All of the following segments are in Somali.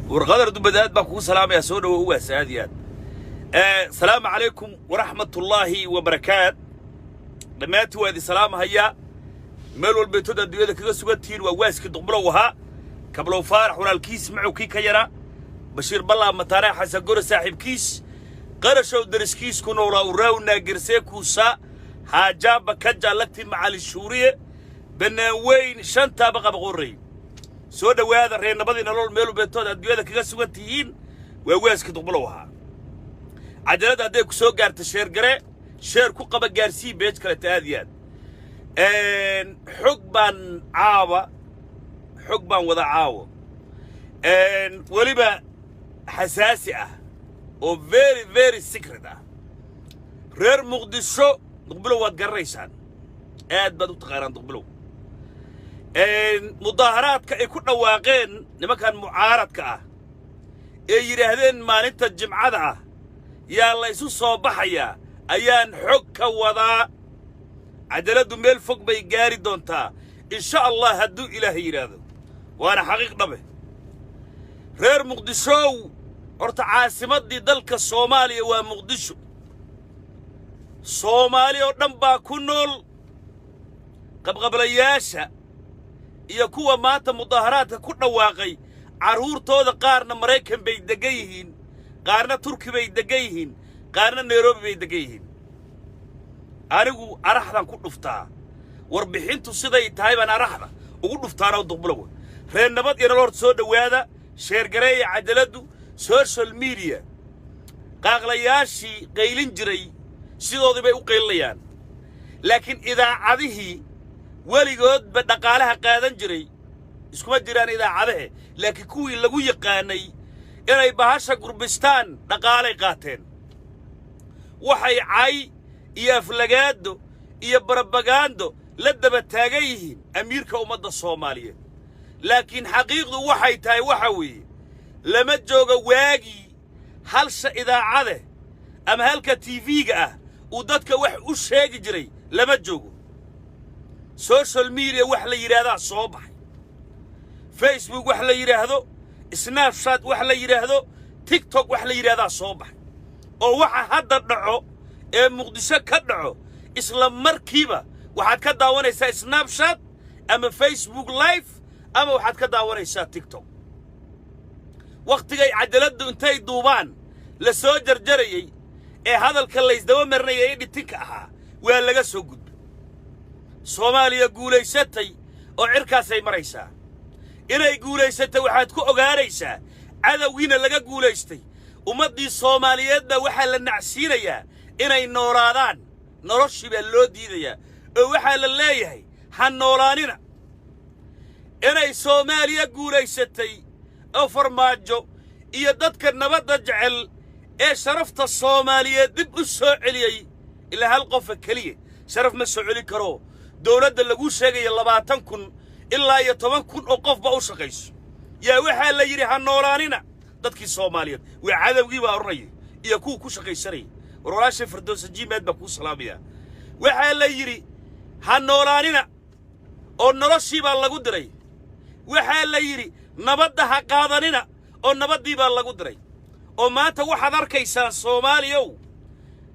Warqadar Dubad, aad baan kugu salaamayaa. Soo dhowo, ugaas, aad iyo aad. Asalaamu calaykum waraxmatullaahi wabarakaat. Dhammaantiin waa idin salaamahayaa meel walbaytood adduunyada kaga sugan tihiin. Waa waaskii Duqbulow ahaa, Kablow Faarax walaalkiis, macow kii ka yaraa, Bashiir Ballaa Mataanaa, Xasan Gore saaxiibkiis, Qarashow deriskiis ku noolaa, uraawnaa gersee kuusaa haajaaba kaja lagti macali shuuriye bannaan weyn shantaaba qabaqorrey. Soo dhowaada, reernabadii nolol, meel walbaytood adduunyada kaga sugan tihiin. Waa waaskii Duqbulow ahaa. Cajaladda hadday ku soo gaarta, share garee, share ku qaba, gaarsii page kaleta. Aad iyo aad xog baan caawa, xog baan wada caawo, weliba xasaasi ah oo very very secret ah. Reer Muqdisho, Duqbilow waad garanaysaan, aad baad u taqaanaan Duqbilow. Mudaaharaadka ay ku dhawaaqeen nimankan mucaaradka ah ee yidhaahdeen maalinta Jimcada ah yaa la ysu soo baxayaa ayaan xog ka wadaa. Cadaaladdu meel fog bay gaari doontaa, insha Allah, hadduu Ilaahay yidhaahdo, waana xaqiiq dhabe. Reer Muqdishow, horta caasimaddii dalka Soomaaliya waa Muqdisho. Soomaali oo dhan baa ku nool. Qabqablayaasha iyo kuwa maanta mudaaharaadka ku dhawaaqay carruurtooda qaarna Maraykan bay deggan yihiin, qaarna Turki bay deggan yihiin, qaarna Nairobi bay deggan yihiin. Anigu araxdan ku dhuftaa, warbixintu siday tahay baan araxda ugu dhuftaanoo Duqbulowa. Reer Nabad iyo Nolol, horta soo dhowaada, share gareeya cadaaladdu. Social media qaaqlayaashii qaylin jiray sidoodii bay u qaylinayaan, laakiin idaacadihii weligoodba dhaqaalaha qaadan jiray iskuma jiraan idaacadahe, laakiin kuwii lagu yaqaanay inay bahasha gurbistaan dhaqaalay qaateen. Waxay cay iyo aflagaado iyo barabagaando la daba taagan yihiin amiirka ummadda Soomaaliyeed, laakiin xaqiiqdu waxay tahay waxa weeye lama joogo waagii halsha idaacade ama halka TV-ga ah uu dadka wax u sheegi jiray, lama joogo. Social media wax la yidhaahdaa soo baxay, Facebook wax la yidhaahdo, Snapchat wax la yidhaahdo, TikTok wax la yidhaahdaa soo baxay, oo waxa hadda dhaco ee Muqdisho ka dhaco isla markiiba waxaad ka daawanaysaa Snapchat ama Facebook Live ama waxaad ka daawanaysaa TikTok. Wakhtigay caddaladdu intay duubaan la soo jarjarayey ee hadalka laysdaba marinaya ee editing-ka ahaa waa laga soo gudbay. Soomaaliya guulaysatay oo cirkaasay maraysaa. Inay guulaysatay waxaad ku ogaanaysaa cadowgiina laga guulaystay. Ummaddii Soomaaliyeed baa waxaa la nacsiinayaa inay noolaadaan, noloshii baa loo diidayaa oo waxaa la leeyahay ha noolaanina. Inay Soomaaliya guulaysatay oo Farmaajo iyo dadka nabadda jecel ee sharafta Soomaaliyeed dib u soo celiyey, ilaa hal qofa keliya sharaf ma soo celin karo. Dawladda laguu sheegaya 20,000 ilaa iyo 10,000 oo qofba u shaqayso yaa waxaa la yidhi ha noolaanina. Dadkii Soomaaliyeed waa cadowgii baa odhanaya iyo kuwa ku shaqaysanaya. War walaashay Firdowsa Jimaad baa kuu salaamayaa. Waxaa la yidhi ha noolaanina oo noloshii baa lagu diray. Waxaa la yidhi nabadda ha qaadanina oo nabaddii baa lagu diray. Oo maanta waxaad arkaysaa, Soomaaliyow,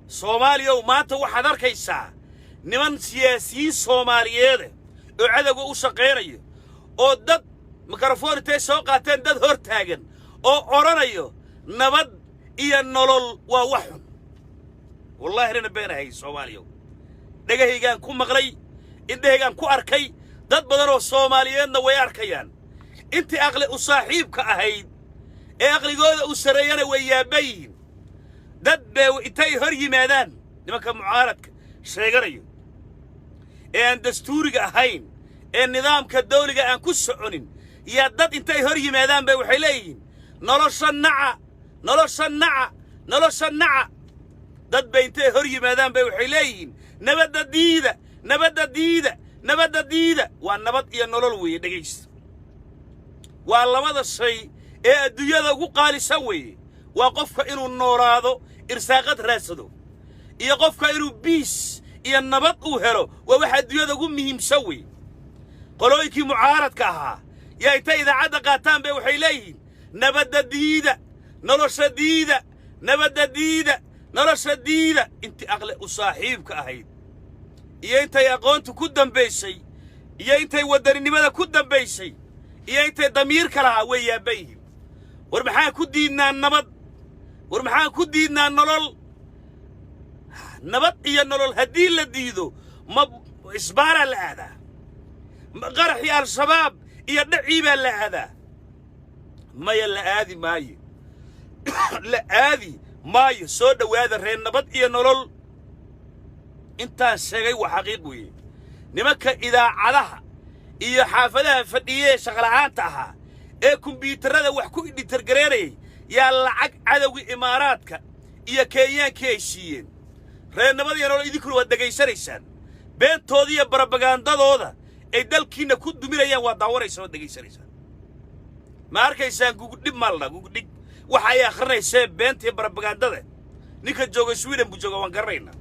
Soomaaliyow, maanta waxaad arkaysaa niman siyaasiyiin Soomaaliyeede oo cadowga u shaqaynaya oo dad mikrofoon intay soo qaateen dad hor taagan oo odhanayo nabad iyo nolol waa wax xun. Wallahi nana beenahay, Soomaaliyow. Dhegahaygaan ku maqlay, indhahaygaan ku arkay, dad badan oo Soomaaliyeedna way arkayaan. Intii aqli u saaxiibka ahayd ee aqligooda u sarreeyana way yaabban yihiin. Dad bee intay hor yimaadaan nimanka mucaaradka sheeganayo ee aan dastuuriga ahayn ee nidaamka dawliga aan ku soconin yaa dad intay hor yimaadaan bay waxay leeyihiin nolosha naca, nolosha naca, nolosha naca. Dad bay intay hor yimaadaan bay waxay leeyihiin nabadda diida, nabadda diida, nabadda diida. Waa nabad iyo nolol weeye. Dhegaysta, waa labada shay ee adduunyada ugu qaalisan weeye. Waa qofka inuu noolaado, irsaaqad raadsado, iyo qofka inuu peace iyo nabad uu helo, waa waxa adduunyada ugu muhiimsan weeye. Qolooyinkii mucaaradka ahaa yaa intay idaacadda qaataan bay waxay leeyihiin Nabadda diida, nolosha diida, nabadda diida, nolosha diida. Intii aqle u saaxiibka ahayd iyo intay aqoontu ku dambaysay iyo intay waddaninimada ku dambaysay iyo intay damiirka lahaa way yaabban yihiin. War maxaan ku diidnaa nabad? War maxaan ku diidnaa nolol? Nabad iyo nolol haddii la diido, ma isbaaraa la aadaa? Ma qaraxii Al-Shabaab iyo dhacii baa la aadaa? Maya, la aadi maayo, la aadi maayo. Soo dhowaada, reer Nabad iyo Nolol. Intaan sheegay waa xaqiiq weeye. Nimanka idaacadaha iyo xaafadaha fadhiye ee shaqola'aanta ahaa ee kombyuutarrada wax ku edit-gareynayay yaa lacag cadowgii Imaaraadka iyo Kenyaankii ay siiyeen. Reer Nabad iyo Nolol, idinkuna waad dhegaysanaysaan beentooda iyo barabagaandadooda ay dalkiinna ku duminayaan. Waa daawanaysaa, waad dhegaysanaysaan. Ma arkaysaan? Gugudhib maa la dhaa, gugudhig waxa ay akhrinaysee beenta iyo barabagaandada. Ninka jooga Sweden buu jooga, waan garanaynaa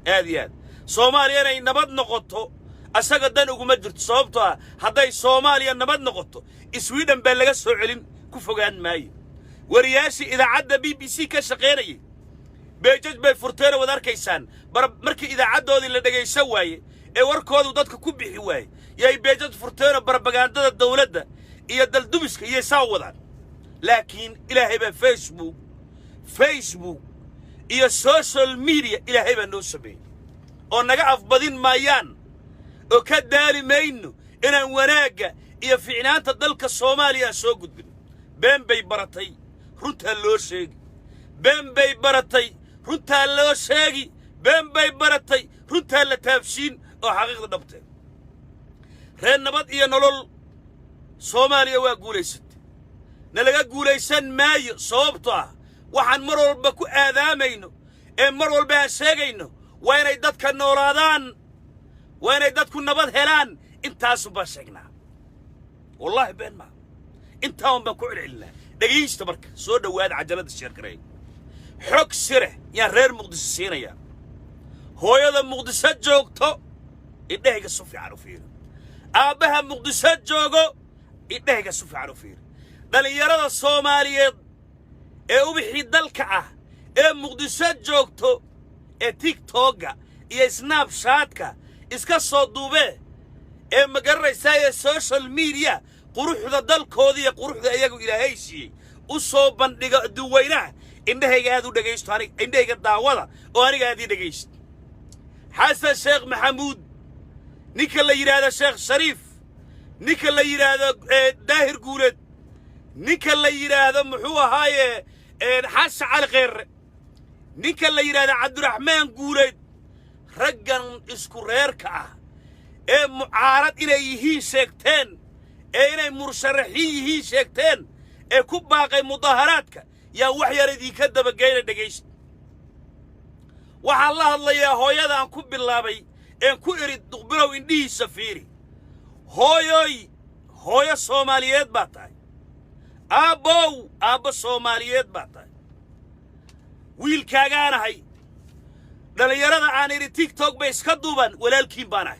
aad iyo aad. Soomaaliya inay nabad noqoto asaga dan uguma jirto, sababtoo ah hadday Soomaaliya nabad noqoto, Sweden baa laga soo celin, ku fogaan maayo. Wariyaashii idaacadda BBC ka shaqaynayay pages bay furteenoo wad arkaysaan. Markii idaacaddoodii la dhegaysan waaye ee warkoodu dadka ku bixi waaye, yay pages furteenoo barabagaandada dawladda iyo daldumiska iyo saa wadaan. Laakiin Ilaahay baa Facebook iyo social media Ilaahay baa noo sameeyey oo naga afbadin maayaan oo ka daali mayno inaan wanaagga iyo ficnaanta dalka Soomaaliya aan soo gudbin. Been bay baratay, runtaa loo sheegi. Been bay baratay, runtaa loo sheegi. Been bay baratay, runtaa la taabsiin oo xaqiiqda dhabtee. Reer Nabad iyo Nolol, Soomaaliya waa guulaysatay, nalaga guulaysan maayo, sababto ah waxaan mar walba ku aadaamayno ee mar walba aan sheegayno waa inay dadka noolaadaan, waa inay dadku nabad helaan. Intaasun baan sheegnaa, wallaahi been maa, intaan baan ku celcelinaa. Dhegaysta marka, soo dhowaada, cajalada share-gareey. Xog sire yaan reer Muqdisho siinayaa. Hooyada Muqdisho joogto, indhahayga si fiican u fiiri. Aabbaha Muqdisho joogo, indhahayga si fiican u fiiri. Dhallinyarada Soomaaliyeed ee ubixii dalka ah ee Muqdisho joogto ee TikTok-ga iyo Snapchat-ka iska soo duubee ee ma garanaysaa ee social media quruxda dalkooda iyo quruxda iyagu Ilaahay siiyey u soo bandhigo adduunweynaha, indhahayga aad u dhegaysto, aniga indhahayga daawada oo aniga aad ii dhegaysto. Xasan Sheekh Maxamuud, ninka la yidhaahdo Sheekh Shariif, ninka la yidhaahdo Daahir Guuleed, ninka la yidhaahdo muxuu ahaaye Xasan Cali Kheerre, ninka la yidhaahdo Cabdiraxmaan Guuleed, raggan isku reerka ah ee mucaarad inay yihiin sheegteen ee inay musharaxiin yihiin sheegteen ee ku baaqay mudaharaadka, yaa wax yar idinka dabageyna. Dhegaysta, waxaan la hadlayaa hooyada aan ku bilaabay een ku idhi Duqbilow indhihiisa fiiri. Hooyoy, hooyo Soomaaliyeed baa tahay. Aabbow, aabbo Soomaaliyeed baa tahay. Wiilkaagaanahay. Dhallinyarada aan idhi TikTok bay iska duuban, walaalkiin baan ahay.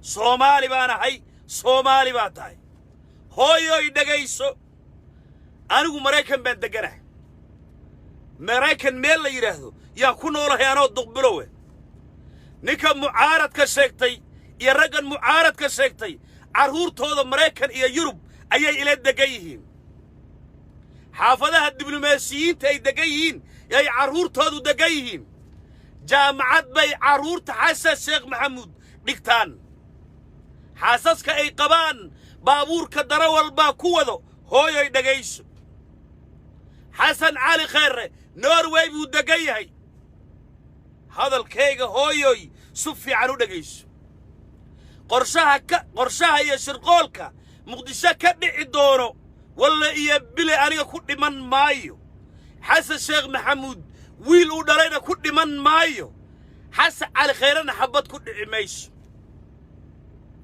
Soomaali baan ahay, Soomaali baa tahay. Hooyoy, dhegayso, anigu Maraykan baan degganahay. Maraykan meel la yidhaahdo yaan ku noolahay anoo Duqbilowe. Ninka mucaaradka sheegtay iyo raggan mucaaradka sheegtay carruurtooda Maraykan iyo Yurub ayay ila deggan yihiin. Xaafadaha diblomaasiyiinta ay deggan yihiin ay carruurtoodu deggan yihiin. Jaamacad bay carruurta Xasan Sheekh Maxamuud dhigtaan. Xaasaska ay qabaan baabuurka darawal baa ku wado. Hooyoy, dhegayso, Xasan Cali Kheerre Norway buu deggan yahay. Hadalkayga, hooyoy, si fiican u dhegayso. Qorshaha ka qorshaha iyo shirqoolka Muqdisho ka dhici doono, walle iyo bile, aniga ku dhiman maayo. Xasan Sheekh Maxamuud wiil uu dhalayna ku dhiman maayo. Xasan Cali Khayrena xabad ku dhici mayso.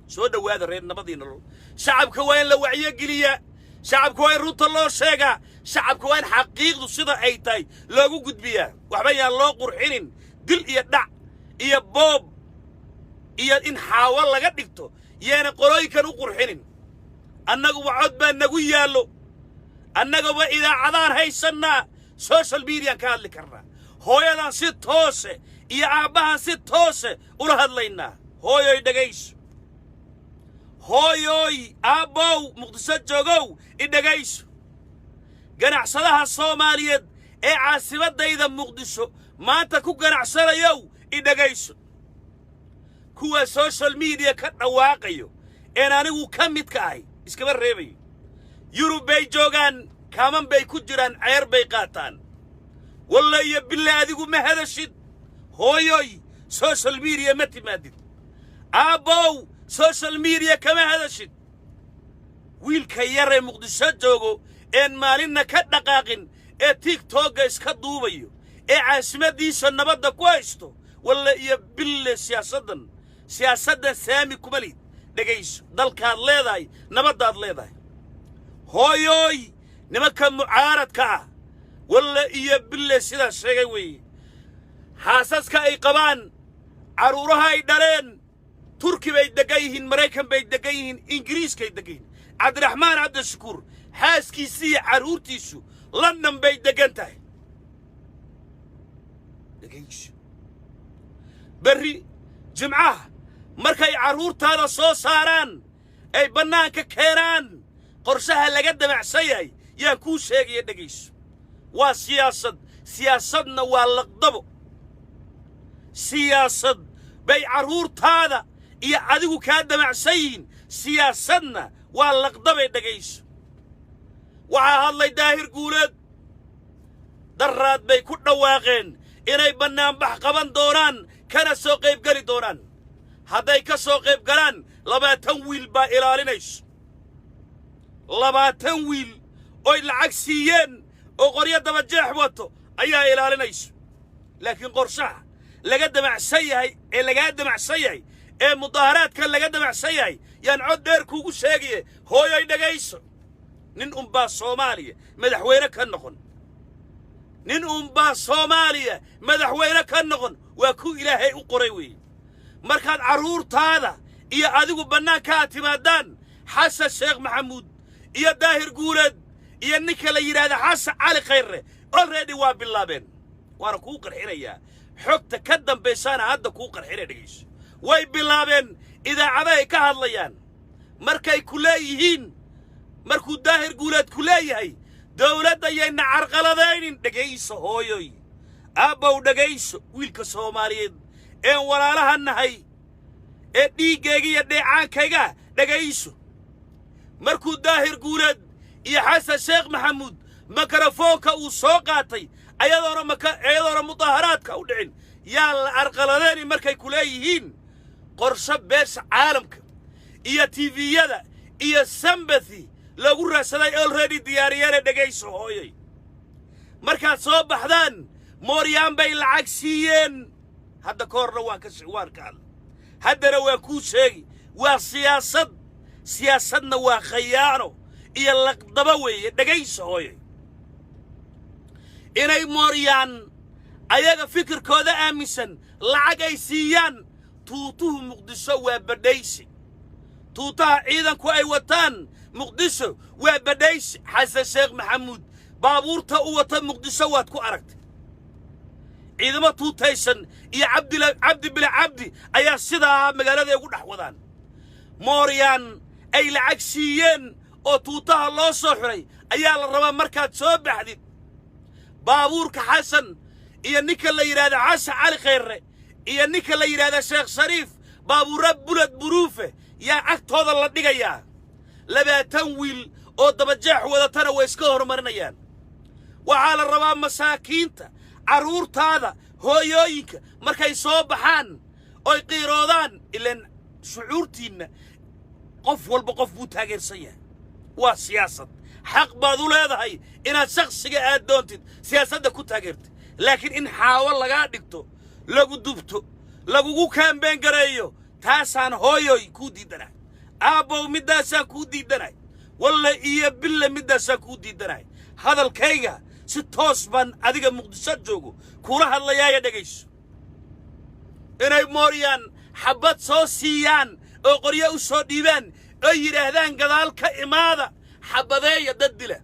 Soo dhowaada, reer Nabadii Nolol. Shacabka waa in la wacyogeliyaa, shacabka waa in runta loo sheegaa, shacabka waa in xaqiiqdu sida ay tahay loogu gudbiyaa. Waxba yaan loo qurxinin. Dil iyo dhac iyo boob iyo in xaawo laga dhigto yeena qolooyinkan u qurxinin. Annagu cod baa nagu yaallo. Annagaba idaacadaan haysannaa, social mediaan ka hadli karnaa. Hooyadan si toose iyo aabbahan si toose ula hadlaynaa. Hooyoy, dhegayso. Hooyooy, aabbow Muqdisho joogow, i dhegayso. Ganacsadaha Soomaaliyeed ee caasimaddayda Muqdisho maanta ku ganacsanayow, i dhegayso. Kuwa social media ka dhawaaqayo een anigu ka midka ahay iskama reebayo. Yurub bay joogaan, kaaman bay ku jiraan, ceer bay qaataan. Walla iyo billa, adigu ma hadashid. Hooyoy, social media ma timaadid. Aabbow, social media kama hadashid. Wiilka yaree Muqdisho joogo een maalinna ka dhaqaaqin ee TikTokga iska duubayo ee caasimaddiisa nabadda ku haysto, walla iyo bille, siyaasaddan saami kuma lihid. Dhegayso, dalkaad leedahay, nabaddaad leedahay. Hooyooy, nimanka mucaaradka ah, walla iyo bille, sidaas sheegay weeye. Xaasaska ay qabaan, carruuraha ay dhaleen, Turki bay deggan yihiin, Maraykan bay deggan yihiin, Ingiriiskay deggan yihiin. Cabdiraxmaan Cabdishakuur xaaskiisii iyo carruurtiisu London bay deggan tahay. Dhegayso, berri Jimcaha markay carruurtaada soo saaraan ay bannaanka keenaan, qorshaha laga damacsan yahay yaan kuu sheegaya. Dhegayso, waa siyaasad, siyaasadna waa laqdabo. Siyaasad bay carruurtaada iyo adigu kaa damacsan yihiin, siyaasadna waa laqdabay. Dhegayso, waxaa hadlay Daahir Guuleed. Daraad bay ku dhawaaqeen inay bannaanbax qaban doonaan, kana soo qaybgeli doonaan. Hadday ka soo qayb galaan, 20 wiil baa ilaalinayso, 20 wiil oy lacag siiyeen oo qoryo dabajeex wato ayaa ilaalinayso. Laakiin qorshaha laga damacsan yahay ee lagaa damacsan yahay ee mudaaharaadka laga damacsan yahay yaan cod dheer kuugu sheegaye. Hooyoy, dhegayso. Nin unbaa Soomaaliya madaxweyne ka noqon, nin unbaa Soomaaliya madaxweyne ka noqon. Waa ku Ilaahay u qoray weeye. Markaad carruurtaada iyo adigu bannaanka aad timaadaan, Xasan Sheekh Maxamuud iyo Daahir Guuleed iyo ninka la yidhaahda Xasan Cali Khayre already waa bilaabeen, waana kuu qarxinayaa. Xogta ka dambaysaana hadda kuu qarxinaya. Dhegayso, way bilaabeen, idaacadahay ka hadlayaan. Markay ku leeyihiin, markuu Daahir Guuleed ku leeyahay dowladda yayna carqaladaynin, dhegayso hooyoy, aabbow, dhegayso. Wiilka Soomaaliyeed een walaalaha nahay ee dhiiggayga iyo dheecaankayga, dhegayso. Markuu Daahir Guuleed iyo Xasan Sheekh Maxamuud mikrofoonka uu soo qaatay, ayadoona maka iyadoona mudaaharaadka u dhicin, yaan la carqaladaynin markay ku leeyihiin, qorshe beesha caalamka iyo TV-yada iyo sympathy lagu raadsaday already diyaariyeene. Dhegayso hooyay, markaad soo baxdaan, mooryaan bay lacag siiyeen. Hadda ka horna waan ka hadlay, haddana waan kuu sheegi. Waa siyaasad, siyaasadna waa khayaano iyo laqdaba weeye. Dhegayso hooyay, inay mooryaan ayaga fikirkooda aaminsan lacag ay siiyaan. Tuutuhu Muqdisho waa badhaysi, tuutaha ciidanku ay wataan Muqdisho waa badhaysi. Xasan Sheekh Maxamuud baabuurta u wata Muqdisho waad ku aragtay. Ciidamo tuutaysan iyo Cabdila Cabdi Bile Cabdi ayaa sidaa magaalada ugu dhex wadaan. Mooryaan ay lacag siiyeen oo tuutaha loo soo xiray ayaa la rabaa markaad soo baxdid baabuurka Xasan iyo ninka la yidhaahda Xasan Cali Khayre iyo ninka la yidhaahda Sheekh Shariif, baabuurra bullet proof yaa agtooda la dhigayaa. 20 wiil oo dabajeex wadatana way iska horumarinayaan. Waxaa la rabaa masaakiinta, carruurtaada, hooyooyinka markay soo baxaan oy qiiroodaan, ilaan shucuurtiinna qof walba qof buu taageersan yahay. Waa siyaasad, xaq baad u leedahay inaad shakhsiga aad doontid siyaasadda ku taageertid. Laakiin in xaawo lagaa dhigto, lagu dubto, lagugu campaign gareeyo, taasaan hooyoy kuu diidanahay. Aabbow, middaasaan kuu diidanahay. Walla iyo bille, middaasaan kuu diidanahay. Hadalkayga si toos baan adiga Muqdisho joogo kula hadlayaaya. Dhegayso, inay mooryaan xabbad soo siiyaan oo qoryo u soo dhiibaan oo yidhaahdaan gadaal ka imaada, xabadeeya, dad dila.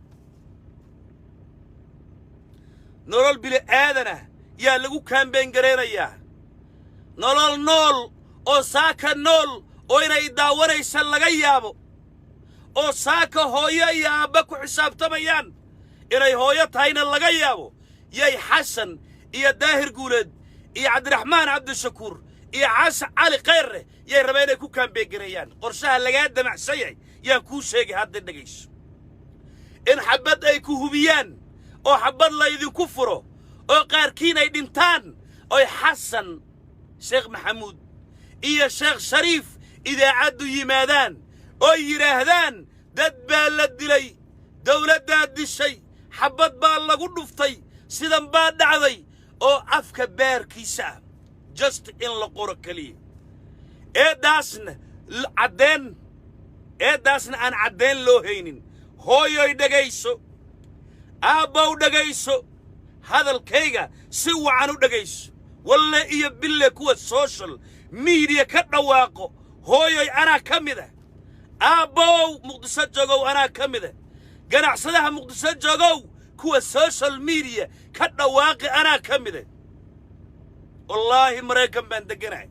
Nolol bili aadanah yaa lagu campaign garaynayaa. Nolol nool oo saaka nool oo inay daawanaysa laga yaabo, oo saaka hooyo iyo aabba ku xisaabtamayaan inay hooyo tahayna laga yaabo, yay Xasan iyo Daahir Guuleed iyo Cabdiraxmaan Cabdishakuur iyo Xasan Cali Khayrre yay rabeen inay ku campaign gareeyaan. Qorshaha lagaa damacsan yahay yaan kuu sheegay hadda, dhegayso. In xabbad ay ku hubiyaan oo xabbad laydinku furo oo qaarkiin ay dhintaan, oy Xasan Sheekh Maxamuud iyo Sheekh Shariif idaacaddu yimaadaan oo yidhaahdaan: "Dad baa la dilay, dawladdaa dishay, xabbad baa lagu dhuftay, sidan baa dhacday," oo afka baarkiisa ah, just in la qoro keliya. Eeddaasna caddeen, eeddaasna aan caddeen loo haynin. Hooyoy dhegayso, aabbow dhegayso, hadalkayga si wacan u dhegayso. Walle iyo bille, kuwa social media ka dhawaaqo, hooyoy anaa ka mid ah, aabbow Muqdisho joogow anaa ka mid ah, ganacsadaha Muqdisho joogow, kuwa social media ka dhawaaqi anaa ka mid ah. Wallaahi, Maraykan baan degganahay,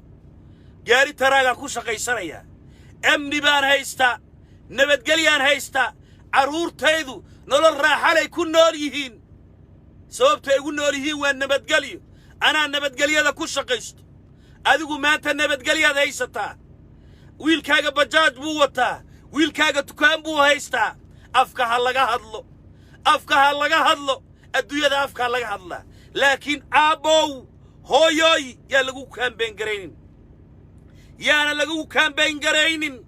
gaari taraagaan ku shaqaysanayaa, amni baan haystaa, nabadgelyaan haystaa, carruurtaydu nolol raaxalay ku nool yihiin. Sababtay ugu nool yihiin waa nabadgelyo. Anaa nabadgelyada ku shaqaysto. Adigu maanta nabadgelyaad haysataa. Wiilkaaga bajaaj buu wataa, wiilkaaga dukaan buu haystaa. Afka ha laga hadlo, afka ha laga hadlo, adduunyada afka ha laga hadlaa. Laakiin aabbow, hooyooy, yaa lagu campaign garaynin, yaana lagu campaign garaynin.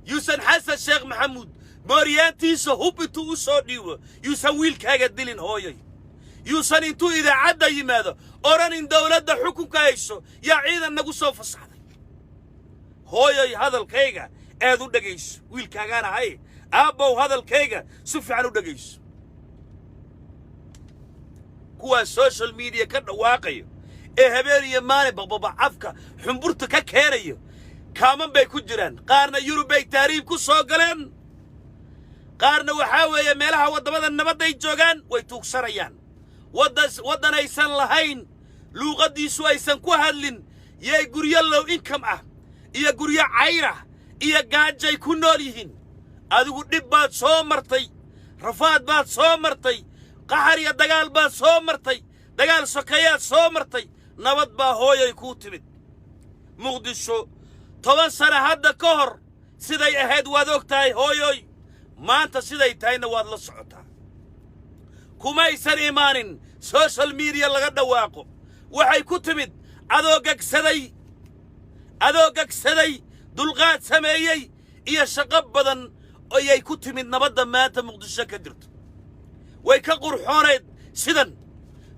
Yuusan Xasan Sheekh Maxamuud mooryaantiisa hub intuu u soo dhiibo yuusan wiilkaaga dilin, hooyoy. Yuusan intuu idaacadda yimaado odhanin: "Dawladda xukunka hayso yaa ciidan nagu soo fasaxday." Hooyoy, hadalkayga aad u dhegayso, wiilkaagaan ahay. Aabbow, hadalkayga si fiican u dhegayso. Kuwaa social media ka dhawaaqayo ee habeen iyo maalin baqbaba afka xumburta ka keenayo, kaaman bay ku jiraan. Qaarna Yurub bay taariib ku soo galeen, qaarna waxaa weeye meelaha waddamada nabadday joogaan, way tuugsanayaan. Waddan aysan lahayn, luuqaddiisu aysan ku hadlin, yay guryo low income ah iyo guryo cayrah iyo gaajay ku nool yihiin. Adigu dhib baad soo martay, rafaad baad soo martay, qaxar iyo dagaal baad soo martay, dagaal sokeeyaad soo martay. Nabad baa, hooyay, kuu timid. Muqdisho 10 sana hadda ka hor siday ahayd waad og tahay, hooyoy. Maanta siday tahayna waad la socotaa. Kumaysan imaanin social media laga dhawaaqo. Waxay ku timid adoo gegsaday, adoo gegsaday, dulqaad sameeyey iyo shaqo badan ayay ku timid nabadda maanta Muqdisho ka jirto. Way ka qurxoonayd sidan.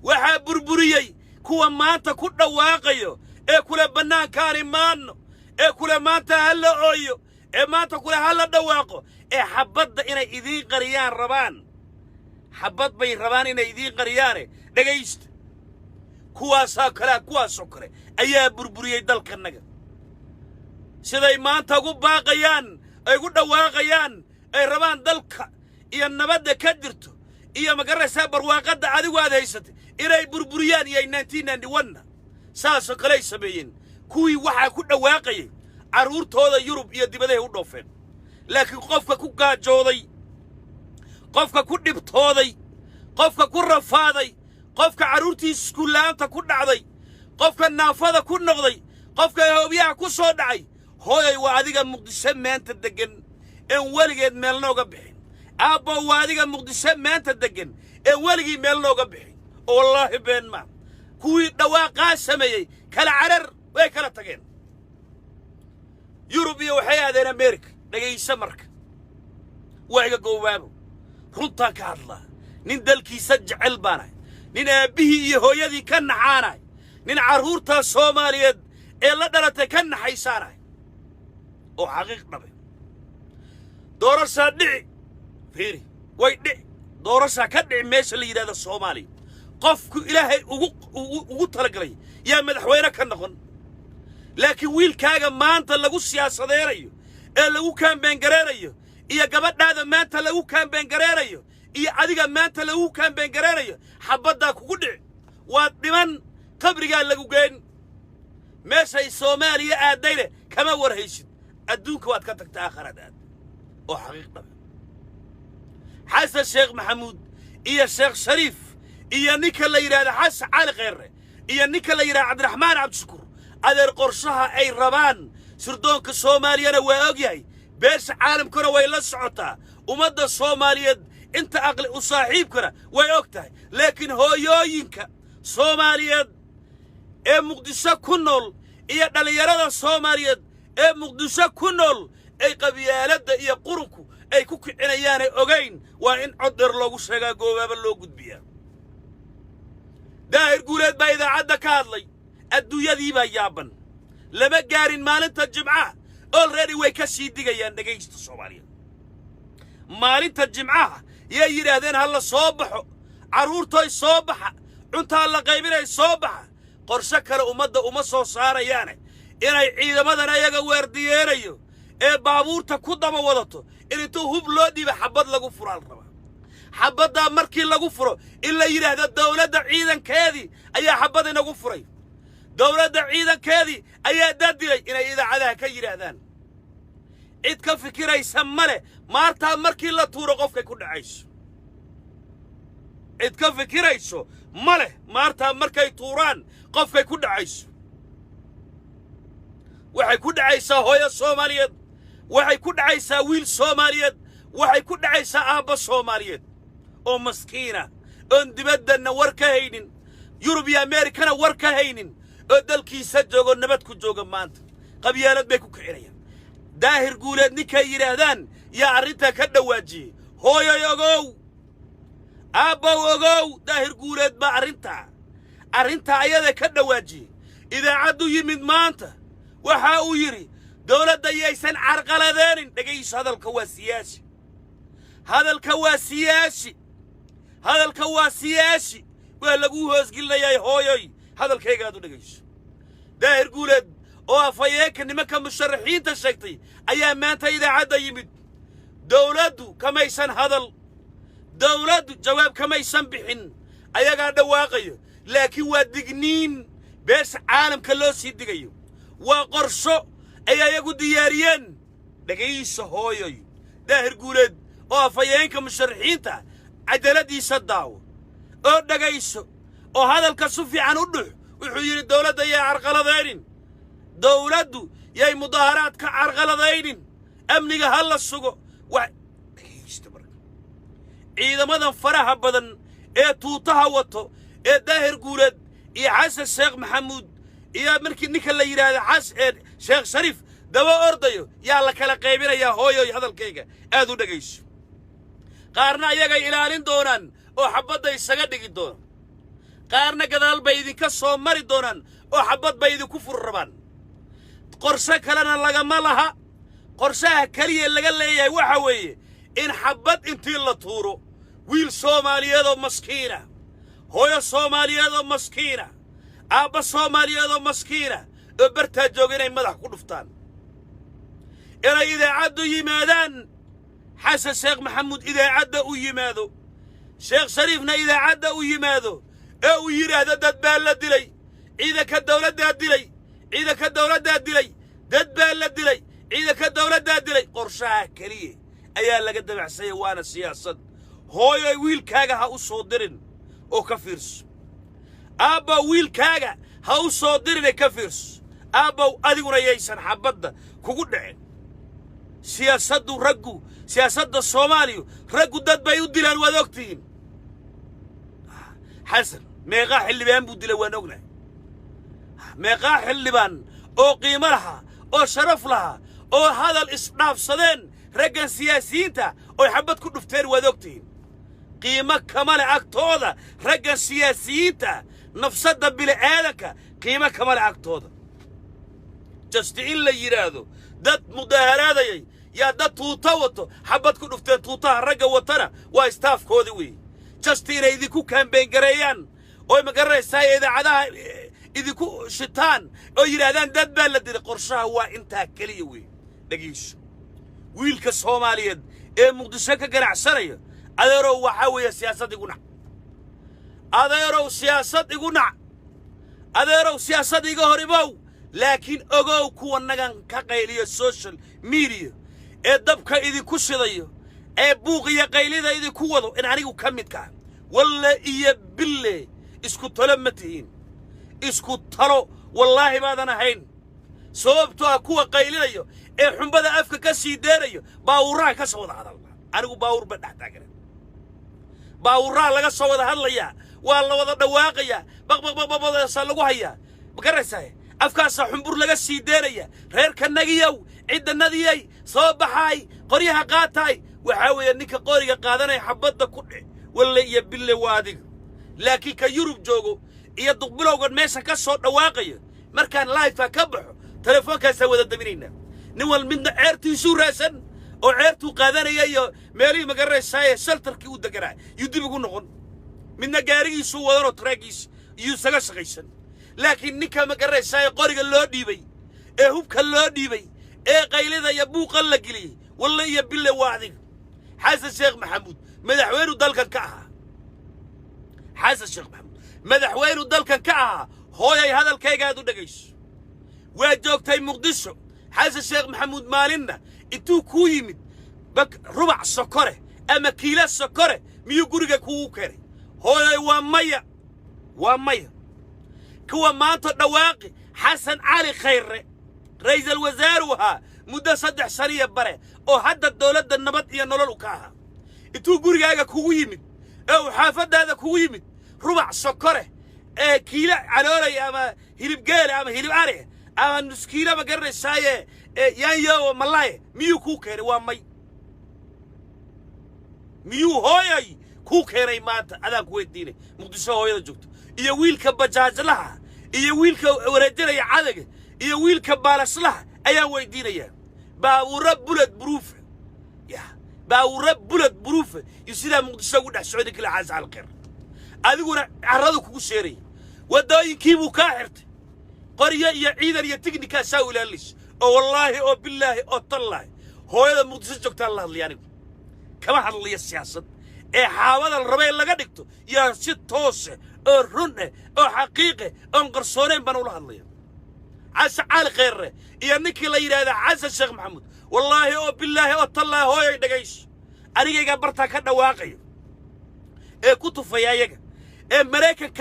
Waxaa burburiyey kuwa maanta ku dhawaaqayo ee kule bannaankaan imaanno, ee kule maanta ha la ooyo, ee maanta kule ha la dhawaaqo, ee xabbadda inay idiin qariyaan rabaan. Xabbad bay rabaan inay idiin qariyaane, dhegaysta. Kuwaasaa kale, kuwaasoo kale ayaa burburiyey dalkannaga. Siday maanta ugu baaqayaan, ay ugu dhawaaqayaan, ay rabaan dalka iyo nabadda ka jirto iyo magaraysaa barwaaqadda adigu aad haysatay inay burburiyaan, iyo 1991-na saasoo kaley sameeyeen. Kuwii waxaa ku dhawaaqayay carruurtooda Yurub iyo dibadahay u dhoofeen. Laakiin qofka ku gaajooday, qofka ku dhibtooday, qofka ku rafaaday, qofka carruurtiisa iskuulla'aanta ku dhacday, qofka naafada ku noqday, qofka hoobyaha ku soo dhacay, hooyay, waa adiga Muqdisho maanta deggan een weligeed meelna uga bixin. Aabbo, waa adiga Muqdisho maanta deggan een weligii meelna uga bixin. Oo wallaahi been maa. Kuwii dhawaaqaa sameeyey kala carar, way kala tageen, Yurub iyo waxay aadeen Ameerika. Dhegayso marka, waa iga goowaabo, runtaan ka hadlaa. Nin dalkiisa jecel baanahay, nin aabbihii iyo hooyadii ka naxaanahay, nin carruurtaa Soomaaliyeed ee la dhalatay ka naxaysaanahay oo xaqiiq dhabe. Doorashaa dhici, fiiri, way dhici. Doorashaa ka dhici meesha la yidhahda Soomaaliya. Qofku Ilaahay ugu talagalay yaa madaxweyne ka noqon. Laakiin wiilkaaga maanta lagu siyaasadeynayo ee lagu campaign gareynayo, iyo gabadhaada maanta lagu campaign gareynayo, iyo adiga maanta lagu campaign gareynayo, xabaddaa kugu dhici. Waad dhiman, qabrigaa lagu geen. Meeshay Soomaaliya aaddayne kama warhaysid. Adduunka waad ka tagta, aakharaad aad oo xaqiiq dhaba. Xasan Sheekh Maxamuud iyo Sheekh Shariif iyo ninka la yidhahda Xasan Cali Kheyre iyo ninka la yidhahda Cabdiraxmaan Cabdishakuur, adeer, qorshaha ay rabaan sirdoonka Soomaaliyana waa og yahay, beesha caalamkuna way la socotaa, ummadda Soomaaliyeed inta aqli u saaxiibkana way og tahay. Laakiin hooyooyinka Soomaaliyeed ee Muqdisho ku nool iyo dhallinyarada Soomaaliyeed ee Muqdisho ku nool ay qabyaaladda iyo qurunku ay ku kicinayaanay ogayn. Waa in cod dheer loogu sheegaa, goobaaba loo gudbiyaa. Daahir Guuleed baa idaacadda ka hadlay. Adduunyadii baa yaaban. Lama gaarin maalinta Jimcaha, already way ka sii digayaan. Dhegaysta Soomaaliyeed, maalinta Jimcaha yay yidhaahdeen ha la soo baxo, carruurtoy soo baxa, cuntaa la qaybinay, soo baxa. Qorshe kale ummadda uma soo saarayaane, inay ciidamadan ayaga weerdiyeenayo ee baabuurta ku daba wadato in intuu hub loo dhiiba xabbad lagu furaa la rabaa. Xabbaddaa markii lagu furo in la yidhaahdo dawladda ciidankeedii ayaa xabbad inagu furay, dawladda ciidankeedii ayaa dad dilay, inay idaacadaha ka yidhaahdaan. Cid ka fikiraysa ma leh. Maartaa markii la tuuro qofkay ku dhacayso cid ka fikirayso ma leh. Maartaa markay tuuraan qofkay ku dhacayso, waxay ku dhacaysaa hooyo Soomaaliyeed, waxay ku dhacaysaa wiil Soomaaliyeed, waxay ku dhacaysaa aabba Soomaaliyeed oo maskiina oon dibaddanna war ka haynin, Yurub iyo Ameerikana war ka haynin, oo dalkiisa joogo, nabad ku jooga. Maanta qabyaalad bay ku kicinayaan. Daahir Guuleed ninkay yidhaahdaan yaa arrintaa ka dhawaajiyey. Hooyoy ogow, aabbow ogow, Daahir Guuleed baa arrintaa ayada ka dhawaajiyey. Idaacaddu yimid maanta, waxa uu yidhi dawladda yaysan carqaladeenin. Dhegayso, hadalka waa siyaasi, hadalka waa siyaasi, hadalka waa siyaasi. Waa laguu hoosgelinayaa. Hooyoy, hadalkaygaad u dhegayso. Daahir Guuleed oo afhayeenka nimanka musharaxiinta sheegtay ayaa maanta idaacadda yimid. Dawladdu kamaysan hadal, dawladdu jawaab kamaysan bixin, ayagaa dhawaaqayo. Laakiin waa digniin beesha caalamka loo sii digayo, waa qorsho ay ayagu diyaariyeen. Dhegayso hooyoy, Daahir Guuleed oo afhayeenka musharaxiinta cadaaladiisa daawo oo dhegayso oo hadalka si fiican u dhux. Wuxuu yidhi dawladda yay carqaladaynin, dawladdu yay mudaaharaad ka carqaladaynin, amniga ha la sugo. Wa dhegaysta marka, ciidamadan faraha badan ee tuutaha wato ee Daahir Guuleed iyo Xasan Sheekh Maxamuud iyo markii ninka la yidhaahdo xas ee Sheekh Shariif daba ordayo yaa la kala qaybinayaa. Hooyoy, hadalkayga aad u dhegayso. Qaarna ayagay ilaalin doonaan oo xabbadda isaga dhigi doonaan, qaarna gadaal bay idinka soo mari doonaan oo xabbad bay idinku furi rabaan. Qorshe kalena lagama laha. Qorshaha keliya laga leeyahay waxa weeye in xabbad intii la tuuro wiil Soomaaliyeed oo maskiina, hooyo Soomaaliyeed oo maskiina, aabba Soomaaliyeed oo maskiina oo bartaa jooga inay madax ku dhuftaan. Inay idaacaddu yimaadaan, Xasan Sheekh Maxamuud idaacadda u yimaado, Sheekh Shariifna idaacadda u yimaado ee uu yidhaahdo dad baa la dilay, ciidanka dawladdaa dilay, ciidanka dawladdaa dilay, dad baa la dilay, ciidanka dawladdaa dilay. Qorshaha keliya ayaa laga dabacsanya, waana siyaasad. Hooyoy, wiilkaaga ha u soo dirin oo ka fiirso. Aabbow, wiilkaaga ha u soo dirine ka fiirso. Aabbow, adiguna yaysan xabbadda kugu dhicin. Siyaasaddu raggu, siyaasadda Soomaaliyu raggu dad bay u dilaan, waad ogtihiin. Xasan meeqaa xildhibaan buu dilay? Waan ognahay. Meeqaa xildhibaan oo qiimo lahaa oo sharaf lahaa oo hadal isdhaafsadeen raggan siyaasiyiinta oy xabbad ku dhufteen? Waad ogtihiin. Qiimo kama leh agtooda raggan siyaasiyiinta, nafsadda bili'aadanka qiimo kama leh agtooda. Just in la yidhaahdo dad mudaaharaadayay yaa dad tuuta wato xabbad ku dhufteen, tuutaha ragga watana waa staff-koodi weeye, just inay idinku campaign gareeyaan oy ma garanaysaa idaacadaha idinku shitaan oo yidhaahdaan dad baa la dilay. Qorshaha waa intaa keliya weeye. Dhegayso, wiilka Soomaaliyeed ee Muqdisho ka ganacsanaya, adeerow, waxaa weeye siyaasaddii ku nac. Adeerow siyaasad igu nac, adeerow siyaasad iga hor imow, laakiin ogow kuwa nagan ka qayliyo social media ee dabka idinku shidayo ee buuq iyo qaylida idinku wado in anigu ka midka ah. Walle iyo bille, isku talo ma tihiin, isku talo wallaahi baadan ahayn. Sababtoo ah kuwa qaylinayo ee xumbada afka ka sii deerayo baawurraha ka soo wada hadalna. Anigu baawur ba dhex taagana, baawurraha laga soo wada hadlayaa, waa la wada dhawaaqayaa, baqbaqbaqbaqdaasaa lagu hayaa, ma garaysaa? Afkaasaa xumbur laga sii deeraya. Reerka nagiyow, ciddanadiyay soo baxaay, qoryaha qaataay. Waxaa weeye ninka qoriga qaadanaya xabadda ku dhic, walle iyo bille, waa adiga. Laakiin ka Yurub joogo iyo duqbilowgan meesha ka soo dhawaaqayo, markaan live-a ka baxo teleefoonkaasaa wada daminaynaa. Nin wal midna ceertiisuu raadsan oo ceertuu qaadanaya iyo meelihii, ma garanaysaaye, shelter-kii u deganaa yuu dib ugu noqon. Midna gaarigiisuu wadanoo truck-giis iyuu isaga shaqaysan. Laakiin ninka, ma garanaysaaye, qoriga loo dhiibay ee hubka loo dhiibay ee qaylida iyo buuqa la geliyey, walle iyo bille, waa adiga. Xasan Sheekh Maxamuud madaxweynu dalkan ka ahaa, Xasan Sheekh Maxamuud madaxweynu dalkan ka ahaa. Hooyay, hadalkayga aad u dhegayso. Waa joogtay Muqdisho. Xasan Sheekh Maxamuud maalinna intuu kuu yimid bak rubac sokore ama kiila sokore miyuu guriga kugu keenay? Hooyay, waa maya, waa maya. Kuwa maanta dhawaaqi, Xasan Cali Khayre ra'iisul wasaaru ahaa muddo 3 saniya bare oo hadda dowladda Nabad iyo Nolol u ka ahaa, intuu gurigaaga kugu yimid ee uu xaafaddaada kugu yimid rubac sokore ee kiilo caloolaya ama hilib geele ama hilib ari ama nus kiilo, ma garanaysaaye, ee yaanyo malaye miyuu kuu keenay? Waa may. Miyuu, hooyay, kuu keenay? Maanta adaan ku weydiinay, Muqdisho hooyada joogto iyo wiilka bajaajlaha iyo wiilka wareejinaya cadaga iyo wiilka baalaslaha ayaan weydiinayaa. Baabuurra bullet proof ya, baabuurra bullet proof iyo sidaa Muqdisho ugu dhex socday kila Xasan Alkhayr, adiguna carradu kugu sheerayay, waddooyinkiibuu kaa xirtay, qoryo iyo ciidan iyo tignikaasaa u ilaalinaysa. Oo wallaahi oo bilaahi oo tallaahi, hooyada Muqdisho joogtaan la hadlaya. Anigu kama hadlayo siyaasad ee xaabada la raba in laga dhigto yaa si toose oo run eh oo xaqiiqe oon qarsoonayn baan ula hadlaya. Xasan Cali Khayre iyo ninkii la yidhaahda Xasan Sheekh Maxamuud, wallaahi oo bilaahi oo tallaahi, hooyay dhegayso, anigaygaa bartaa ka dhawaaqayo ee ku tufaya ayaga ee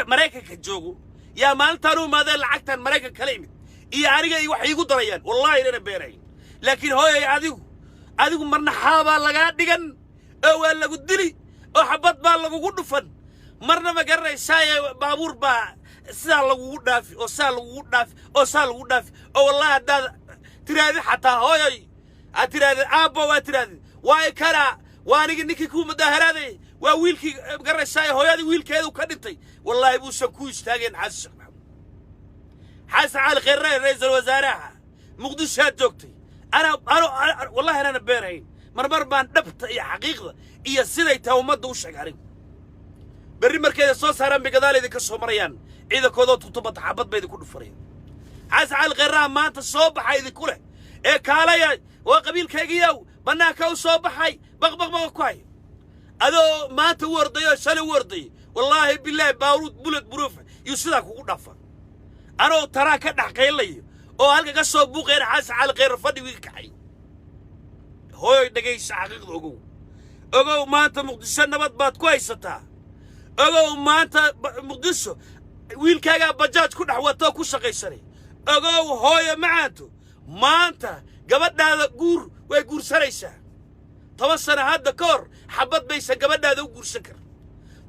Maraykanka joogo yaa maalintaan u imaadeen lacagtan Maraykan kala imid iyo aniga wax iigu darayaan, wallaahi inana beenayn. Laakiin hooyay, adigu marna xaabaa lagaa dhigan oo waa lagu dili oo xabad baa lagugu dhufan, marna, ma garanaysaaye, baabuur baa sidaa lagugu dhaafi oo saa lagugu dhaafi oo saa lagugu dhaafi. Oo wallaahi haddaad tiraahdi xataa hooyay, aad tirahdid aabbo, aad tirahdid waay kana, waa anigii ninkii kuu mudaaharaadayay, waa wiilkii, ma garanaysaaye, hooyadii wiilkeedu ka dhintay, wallaahi buusan ku istaageen Xasan Sheekh Maxamuud. Xasan Cali Khayre ra'iisul wasaaraha Muqdishoaad joogtay. Ana ano wallahi anaana beenayn, marmar baan dhabta iyo xaqiiqda iyo siday tahay ummadda u sheegay. Anigu berri markayda soo saaraan bay gadaal idinka soo marayaan ciidankoodoo tutubadda, xabad bay idinku dhufanayaan. Xasan Cali Khayraha maanta soo baxa idinku leh ee kaalaya, waa qabiilkaygiyow, bannaanka u soo baxay, baqbaqbaqa ku hay, adoo maanta u ordaya oo shalay u ordayay, wallaahi bilaahi, baaruud bullet proof iyo sidaa kugu dhafa. Anoo taraa ka dhex qaylayo oo halka ka soo buuqayna, Xasan Cali Khayre fadhigii kacay. Hooyoy dhegaysa, xaqiiqda ogow, ogow maanta Muqdisho nabad baad ku haysataa. Ogow maanta Muqdisho wiilkaagaa bajaaj ku dhex watoo ku shaqaysanay. Ogow hooyo macaanto, maanta gabadhaada guur way guursanaysaa. 10 sano hadda ka hor xabad baysan gabadhaada u guursan kar.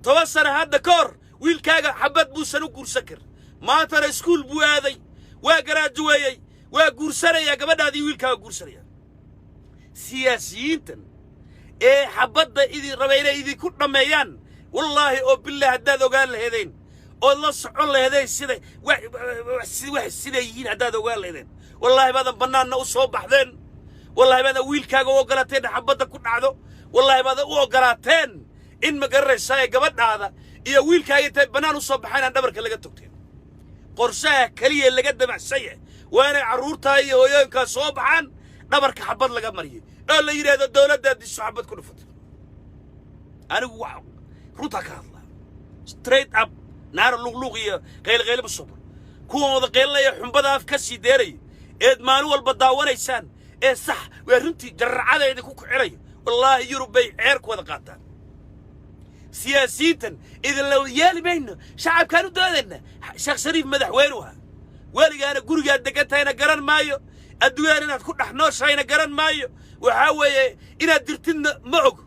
10 sano hadda ka hor wiilkaaga xabad buusan u guursan kar. Maantana iskuul buu aaday, waa graduate-eeyey, waa guursanayaa gabadhaadii, wiilkaaga guursanaya. Siyaasiyiintan ee xabadda idin raba inay idinku dhammeeyaan, wallaahi oo billah, haddaad ogaan laheedeen ood la socon laheedeen siday wax siday yihiin, haddaad ogaan laheedeen, wallaahi baadan bannaanna u soo baxdeen. Wallaahi baadan wiilkaaga u ogolaateen in xabadda ku dhacdo. Wallaahi baadan u ogolaateen in, ma garanaysaa, ee gabadhaada iyo wiilkaaga intay bannaan u soo baxaan aan dhabarka laga togteen. Qorshaha keliya laga damacsan yahay waa inay carruurtaa iyo hooyooyinkaa soo baxaan, dhabarka xabad laga mariyay oo la yidhaahdo dowladdaa disho, xabad ku dhufatay. Anigu wax runtaa ka hadlaa. Straight up, naara luqluuq iyo qaylqayle ma soo baro. Kuwan wada qaylinaya, xumbada af ka sii deeraya, eed maalin walba daawanaysaan ee sax waa runtii jarracada idinku kicinayo, wallaahi Yurub bay ceer ku wada qaataan. Siyaasiyiintan idinla yeeli mayno, shacabkaan u doodayna. Sheekh Shariif madaxweynu ahaa, weligaana gurigaad degan tahayna garan maayo, adduunyaan inaad ku dhex nooshahayna garan maayo, waxaa weeye inaad jirtidna ma og.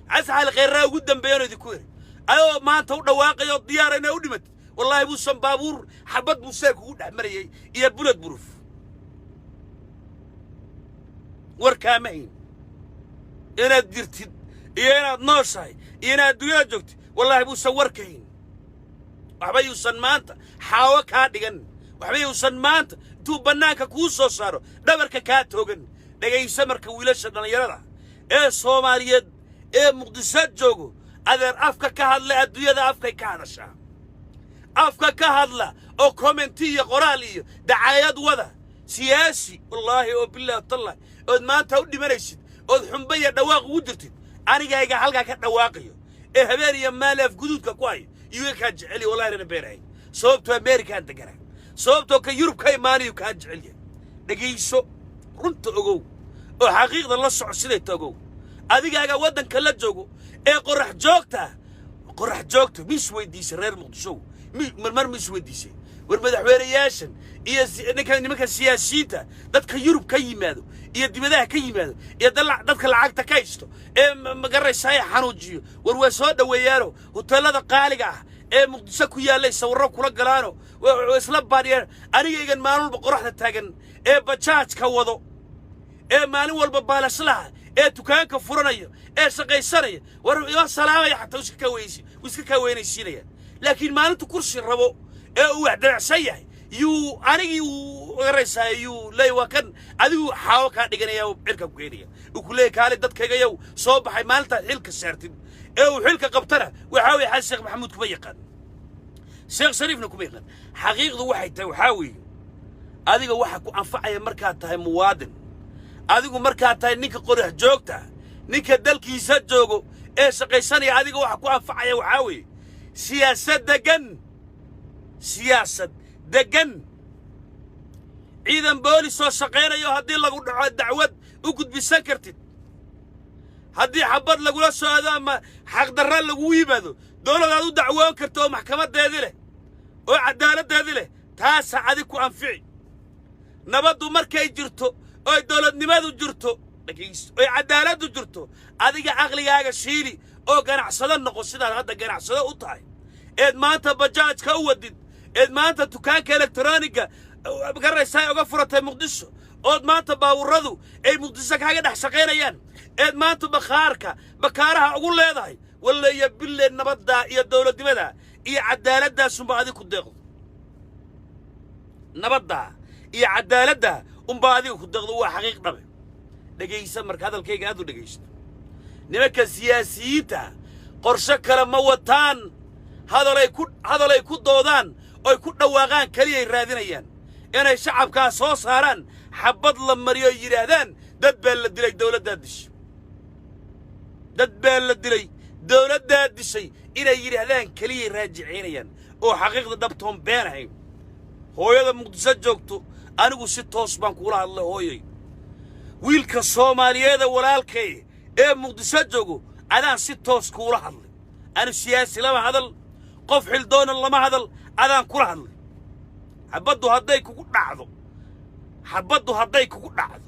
Xasan Khayraa ugu dambeeyano idinku eri ayoo maanta u dhawaaqayo diyaara inaa u dhimatid, wallaahi buusan baabuur xabad buu see kugu dhex marayay iyo bullet proof. Warkaama hayn inaad jirtid iyo inaad nooshahay iyo inaad adduunyada joogtid, wallaahi buusan warka hayn. Waxba yuusan maanta xaawo kaa dhigan, waxba yuusan maanta intuu bannaanka kuu soo saaro dhabarka kaa toogan. Dhegaysa marka, wiilasha dhallinyarada ee Soomaaliyeed ee Muqdisho joogo, adeer, afka ka hadla. Adduunyada afkay ka hadashaa. Afka ka hadla oo comment iyo qoraal iyo dacaayad wada. Siyaasi, wallaahi oo bilahi tallahi, ood maanta u dhimanaysid ood xumba iyo dhawaaq ugu jirtid, anigayga halkaa ka dhawaaqayo ee habeen iyo maali af guduudka ku hayo iyaga kaa jeceliya, wallahi rana beenahay. Sababtoo Ameerikaan deganaa, sababtoo ka Yurub ka imaanayo kaa jecel yahay. Dhegayso, runta ogow oo xaqiiqda la soco. Siday ta ogow, adigaaga waddanka la joogo ee qorax joogta, qorax joogta, mi isweydiisay? Reer Muqdisho, mi marmar ma isweydiisay, war madaxweynayaashan iyo ninka nimanka siyaasiyiinta, dadka Yurub ka yimaado iyo dibadaha ka yimaado iyo dadka lacagta ka haysto ee magaraysaa ee xanuujiyo, war waa soo dhoweeyaano hoteelada qaaliga ah ee Muqdisho ku yaallay sawirro kula galaano, waa isla baadhiyaan. Anigaygan maalin walba qoraxda taagan ee bajaajka wado ee maalin walba baalashlaha ee dukaanka furanaya ee shaqaysanaya, war ima salaamaya xataa, iska kaa weysi, wuu iska kaa weynaysiinaya. Laakiin maalintu kursi rabo ee uu wax dheracsan yahay, yuu anigii uu garaysaa, yuu leey waa kan adigu xaawo kaa dhiganaya oo cirka ku keenaya, uu ku leeyahy kaale dadkaygayow soo baxay. Maalintaad xilka saartid ee uu xilka qabtana, waxaa weeye Xasan Sheekh Maxamuud kuma yaqaan, Sheekh Shariifna kuma yaqaan. Xaqiiqdu waxay tahay, waxaa weeye adiga waxa ku anfacaya markaad tahay muwaadin, adigu markaad tahay ninka qorax joogta, ninka dalkiisa joogo ee shaqaysanaya, adiga waxa ku anfacaya waxaa weeye siyaasad degan, siyaasad degan, ciidan boolis oo shaqaynayo, haddii lagu dhaco dacwad u gudbisan kartid, haddii xabad lagula soo aado ama xaqdarra lagugu yimaado, dowladaad u dacwoon karto oo maxkamaddeedii leh oo caddaaladdeedii leh. Taasa adig ku anfici. Nabaddu markay jirto oy dowladnimadu jirto oy caddaaladdu jirto, adiga aqligaaga shiili oo ganacsado noqo sidaad hadda ganacsado u tahay, eed maanta bajaajka u wadid, eed maanta dukaanka elektroniga garaysaa uga furatay Muqdisho, ood maanta baawurradu ay Muqdisho kaaga dhex shaqaynayaan, eed maanta bakhaarka bakaaraha ugu leedahay. Walle iyo bille, nabaddaa iyo dowladnimada iyo caddaaladaasunba adig ku deeqdo. Nabaddaa iyo caddaaladda unbaa adiga ku deeqdo, waa xaqiiq dhabe. Dhegaysa marka, hadalkayga aad u dhegaysto. Nimanka siyaasiyiinta qorshe kale ma wataan, hadalay ku doodaan oy ku dhawaaqaan keliyay raadinayaan, inay shacabkaa soo saaraan, xabad la mariyo ay yidhaahdaan dad baa la dilay, dowladdaa dishay, dad baa la dilay, dowladdaa dishay, inay yidhaahdaan keliyay raajiciinayaan oo xaqiiqda dhabtoon been ahayn. Hooyada Muqdisho joogto, anigu si toos baan kuula hadlay. Hooyay, wiilka Soomaaliyeeda walaalkay ee Muqdisho joogo, adaan si toos kuula hadlay. Anu siyaasi lama hadal, qof xildoona lama hadal, adaan kula hadlay. Xabaddu hadday kugu dhacdo, xabaddu hadday kugu dhacdo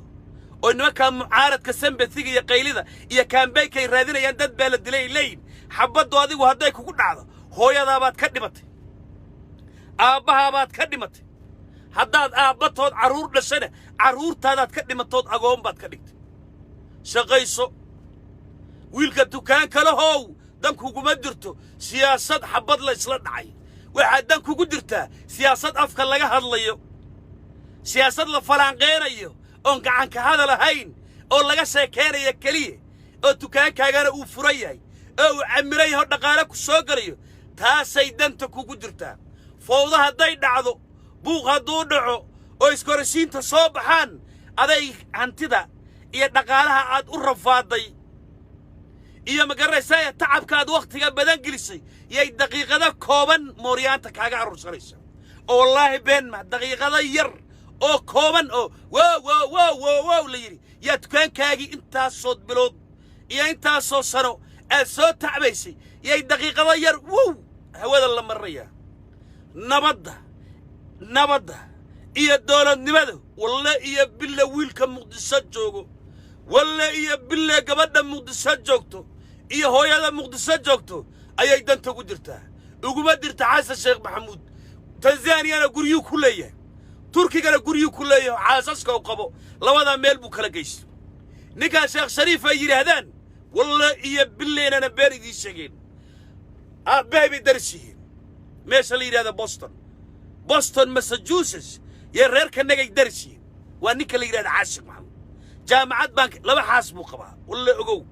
oo nimankaa mucaaradka sympathyga iyo qaylida iyo campaignkay raadinayaan dad baa la dilay ay leeyihin, xabaddu adigu hadday kugu dhacdo, hooyadaabaad ka dhimatay, aabbahaabaad ka dhimatay. Haddaad aabbatood carruur dhashana, carruurtaadaad ka dhimatood agoon baad ka dhigtay. Shaqayso, wiilka dukaanka lahow, dan kuguma jirto siyaasad xabad la isla dhacay. Waxaa dan kugu jirtaa siyaasad afka laga hadlayo, siyaasad la falaanqeynayo oon gacanka hadal ahayn oo laga sheekaynayo keliya, oo dukaankaagana uu furan yahay oo uu camiran yahay oo dhaqaale ku soo gelayo. Taasay danta kugu jirtaa. Fowda hadday dhacdo, buuq hadduu dhaco oo iskorashiinta soo baxaan, aday hantida iyo dhaqaalaha aad u rafaaday iyo magaraysaa tacabka aad wakhtiga badan gelisay Yay daqiiqado kooban mooryaanta kaaga aruursanaysa oo wallaahi been ma, daqiiqado yar oo kooban oo wow wow wow wow wow la yidhi yaa dukaankaagii intaasood bilood iyo intaasoo sano aad soo tacbaysay yay daqiiqado yar wow hawada la marinayaa. Nabadda, nabadda iyo dowladnimada, walle iyo bille wiilka Muqdisho joogo, walle iyo bille gabadha Muqdisho joogto iyo hooyada Muqdisho joogto ayay danta ugu jirtaa. Uguma jirta Xasan Sheekh Maxamuud. Tanzaniyana guryuu ku leeyahay, Turkigana guryuu ku leeyahay, xaasaska u qabo labadaa meel buu kala geysto. Ninkaa Sheekh Shariif ay yidhaahdaan, walle iyo billeynana been idiin sheegeen, aabbahay bay daris yihiin meesha la yidhahda Boston, Boston, Massachusetts, yee reerkanagay daris yihiin. Waa ninka la yidhahda Xasan Sheekh Maxamuud. Jaamacad baan, laba xaas buu qabaa. Walle ogow,